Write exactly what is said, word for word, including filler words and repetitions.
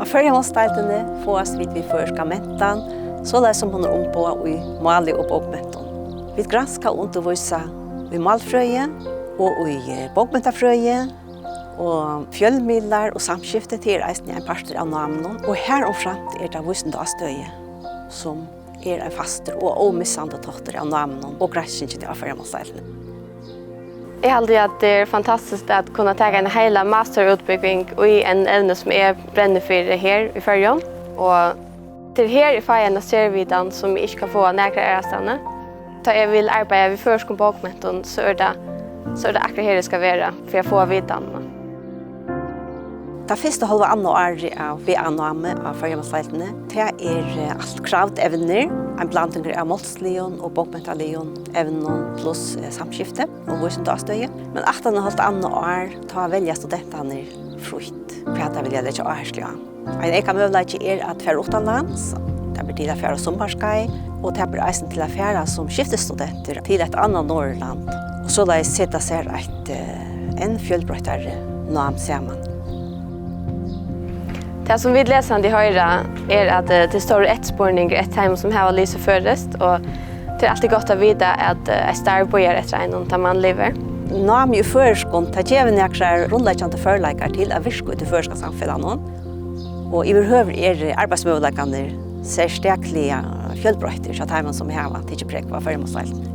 Føroyamálsdeildini fáast vit við føroyska mentan, soleiðis sum hon er umboðað í máli og bókmentum. Vit granska og undirvísa í málfrøði og í, eh, bókmentafrøði, og fjølmiðlar og samskifti, tað er eisini ein partur av náminum, og harumframt er tað vísindaástøði, sum er ein fastur og ómissandi táttur av náminum og granskingini á Føroyamálsdeildini. Eg haldi, at tað er fantastiskt at kunna taka eina heila masterútbúgving í einum evni, sum eg brenni fyri her í Føroyum, og tað er her, eg fái eina servitan, sum eg ikki kann fáa nakrar aðrastaðni. Tá eg vil arbeiða við føroyskum bókmentum, so er tað, so er tað akkurát her, eg skal vera fyri at fáa vitanina. Tað fyrsta hálva annað árið av V A-námi á Føroyamálsdeildini, tað er, eh, alt kravd evnir, ein blandingur av málsligum og bókmentaligum evnum pluss, eh, samskifti og vísindaástøði. Men aftan á hálvt annað ár, tá velja studentarnir frítt, hvat teir vilja leggja áherslu á. Ein eyka møguleiki er at fara uttanlands. Tað ber til at fara á summarskeið, og tað ber eisini til at fara sum skiftisstudentur til eitt annað Norðurland, og soleiðis seta sær eitt, eh, enn fjølbroyttari nám saman. Tað, sum vit lesandi hoyra, er, at, eh, tað er stórur eftirspurningur eftir teimum, sum hava lisið føroyskt, og tað er altíð gott at vita, at, eh, eitt starv bíðar eftir einum, tá mann livir. Námið í føroyskum, tað gevur nakrar grundleggjandi førleikar til at virka í tí føroyska samfelagnum, og yvirhøvur eru arbeiðsmøguleikarnir serstakliga fjølbroyttir hjá teimum, sum hava tikið prógv á Føroyamálsdeildini.